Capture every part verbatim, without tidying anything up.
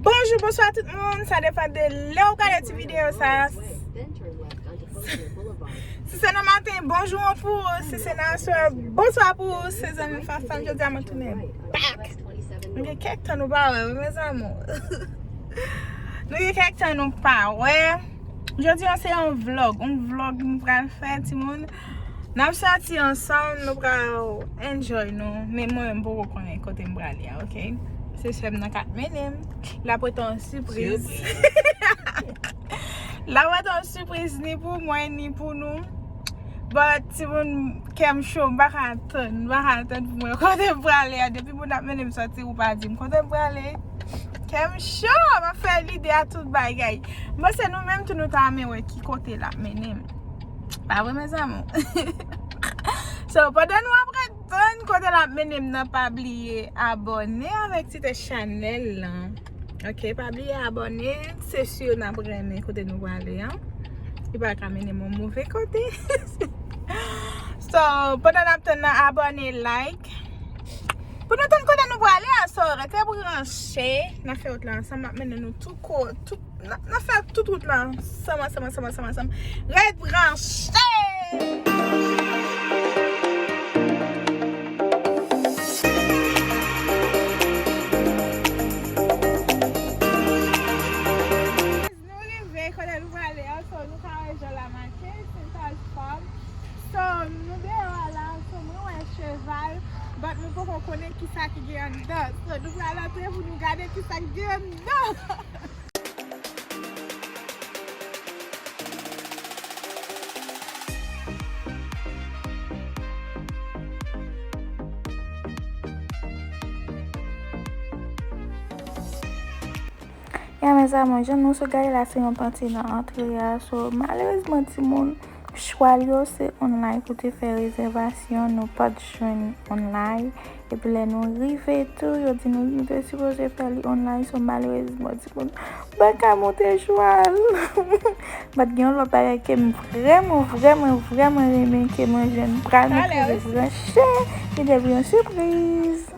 Bonjou, bonswa tout moun. Sa depann de lè w gade ti videyo sa. Si se nan maten, bonjou an pou ou. Si se nan aswè, bonswa pou ou. Se zanmi Fafan, jodi a mwen tounen back. M gen kèk tan nou pa wè, wi, mes amours. Nou gen kèk tan nou pa wè. Jodi a se yon vlog, yon vlog m pral fè, timoun. N ap sòti ansanm, nou pral enjoy nou. Men mwen, m poko konnen kote m prale a, oke? Se sè m nan k ap mennen m. L ap rete yon sipriz. L ap rete yon sipriz ni pou mwen, ni pou nou. But, timoun, kè m cho, m pa ka tann, m pa ka tann pou mwen kote m prale a. Depi moun ap mennen m sòti, ou pa di m kote m prale. Kè m cho, m ap fè lide a tout bagay. M panse nou menm tou nou ta renmen wè ki kote l ap mennen m. Pa vre, mes amours? So, pandan nou ap ret tann kote l ap mennen m nan, pa bliye abòne avèk ti tèt chanèl lan. Ok, pa bliye abòne, se si n ap renmen kote nou prale an. Li pa ka mennen m yon move kote. So, pandan n ap tann nan, abòne, like. Pou nou tann kote nou prale a, so, rete branche. N ap fè wout la ansanm, m ap mennen nou tou ko-, tou, n ap, n ap fè tout wout la ansanm, ansanm, ansanm, ansanm, ansanm. Ret branche! Nou rive kote nou prale a, so nou ka wè jan la mache, se Taj Farm. So, nou deyò a la, so mwen wè cheval, but nou poko konnen kisa ki gen anndan. So, nou pral antre pou nou gade kisa ki gen anndan. Ya, mes amours, jan nou sot gade la, se yon panti nan antre a. So, malerezman, timoun, chwal yo, se online pou te fè rezèvasyon, nou pa t jwenn online. Epi lè nou rive tou, yo di nou, nou te sipoze fè li online, so malerezman, timoun, m pa ka monte chwal. But gen yon lòt bagay ke m vrèman, vrèman, vrèman renmen ke mwen jwenn pral mete branche, li te vin yon sipriz.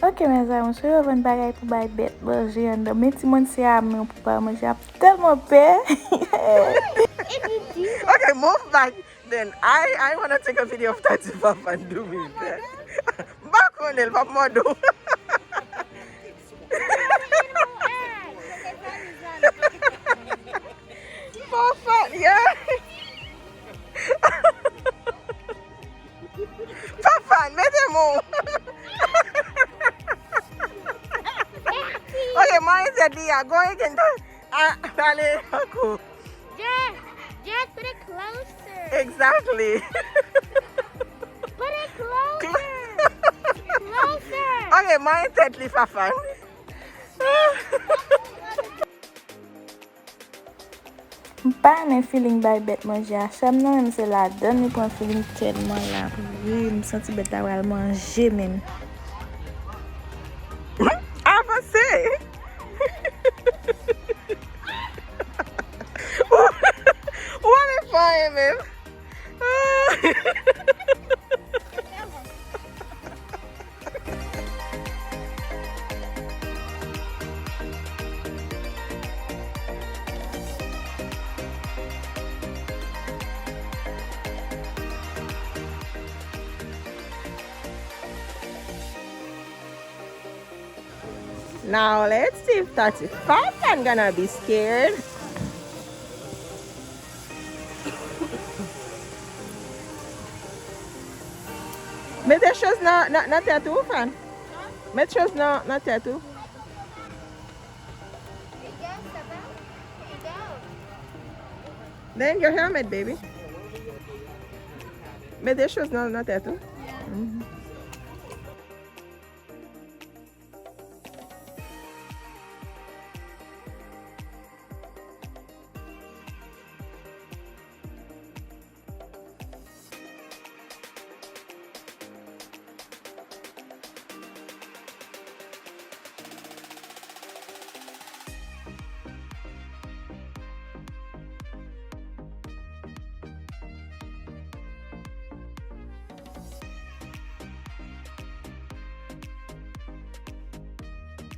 Ok, mes amours, si yo vann bagay pou bay bèt manje anndan, men timoun, se a men w pou ba manje, ap tèlman pè. Ok, move back. Then I, I wanna take a video of Tati Fafan doing that. M pa konnen, l p ap mòde w. Fafan, yeah. Fafan, mete men w. Ok, mwen se di a, go again. Ah, pale ankò. Just, just put it closer. Exactly. Put it closer. Closer. Ok, mwen tèt li, Fafan. M pa renmen feeling bay bèt manje a. Chè m nan menm se ladann li pran feeling tèlman l ap ri, m santi bèt la pral manje menm. Avanse! Ou pa vle fè anyen menm. Now let's see if Tati Fafan gonna be scared. Mete choz nan, nan, nan tèt ou, Fan. Met choz nan, nan tèt ou. Then your helmet, baby. Mete choz nan, nan tèt ou. Mhm.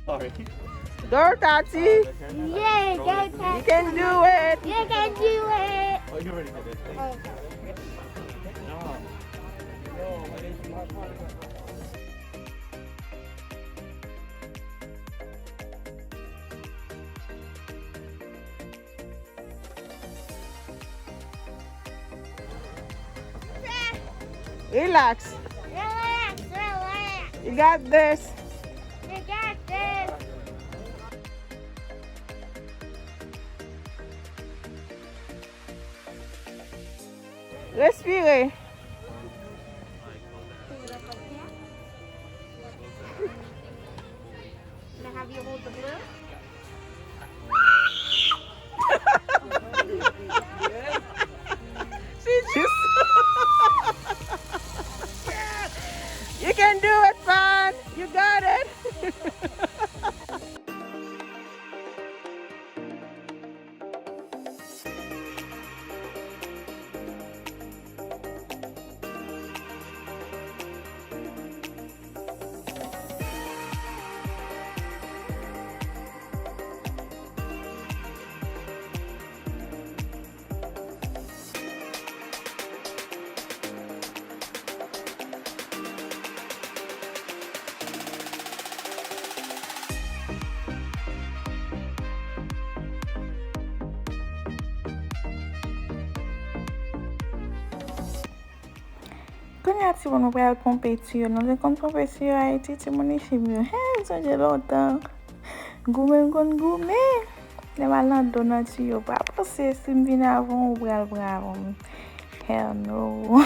Go, Tati. Yeah, go, Tati. You can do it. You can do it. Oh, you already did it. Oh. Relax. Relax, relax. You got this. You got this. Respire. Can I have you hold the blue? She just. You can do it, Fan. You got it. Kounye a, timoun, mwen pral ponpe tiyo. Nou te konn ponpe tiyo Ayiti, timoun ichi m yo. Hen, m sonje lontan. Goumen, m konn goumen. Lè m al nan do nan tiyo, pa panse si m vin avan w, ou pral pran avan m. Hell no.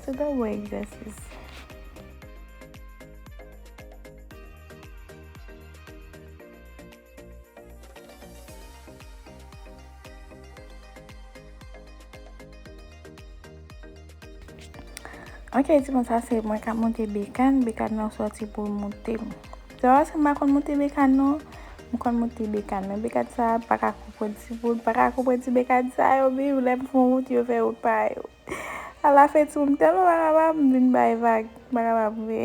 Se t yon bon egzèsis. Ok, timoun, sa se mwen k ap moute bekàn. Bekàn nan sòti pou l moute m. Se pa paske m pa konn moute bekàn, non. M konn moute bekàn, men bekàn sa a pa ka konprann timoun, pa ka konprann ti bekàn sa yo, menm lè m fè yon wout, yo fè wout pa yo. Alafen, timoun, m tèlman pa kapab, m vin bay vag, m pa kapab vre.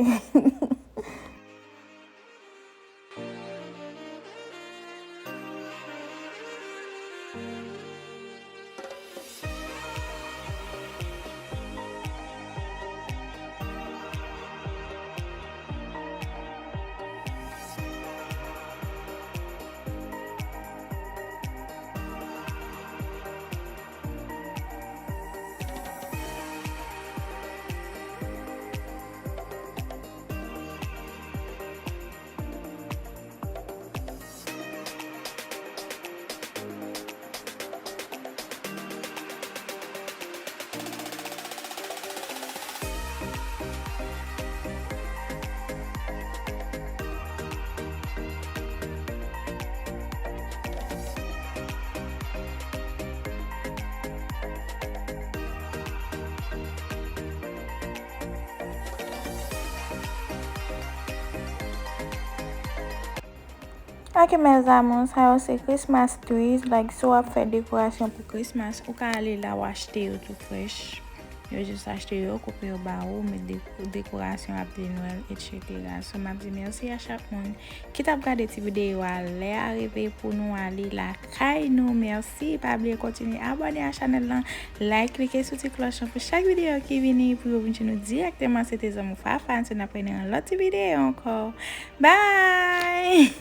Ok, mes amours, sa yo se Christmas trees. Like, si w ap fè dekorasyon pou Christmas, ou ka ale la ou achte yo tou frèch. Yo jis achte yo, koupe yo ba ou, met de-, dekorasyon ap de Nwèl, et cetera. So, m ap di mèsi a chak moun ki t ap gade ti videyo a. Lè a rive pou nou ale lakay nou. Mèsi. Pa bliye kontinye abòne a chanèl lan, like, klike sou ti klòch lan pou chak videyo ki vini, pou yo vin jwenn nou dirèkteman. Se te zanmi w Fafa, n se n ap wè nan yon lòt ti videyo ankò. Bye!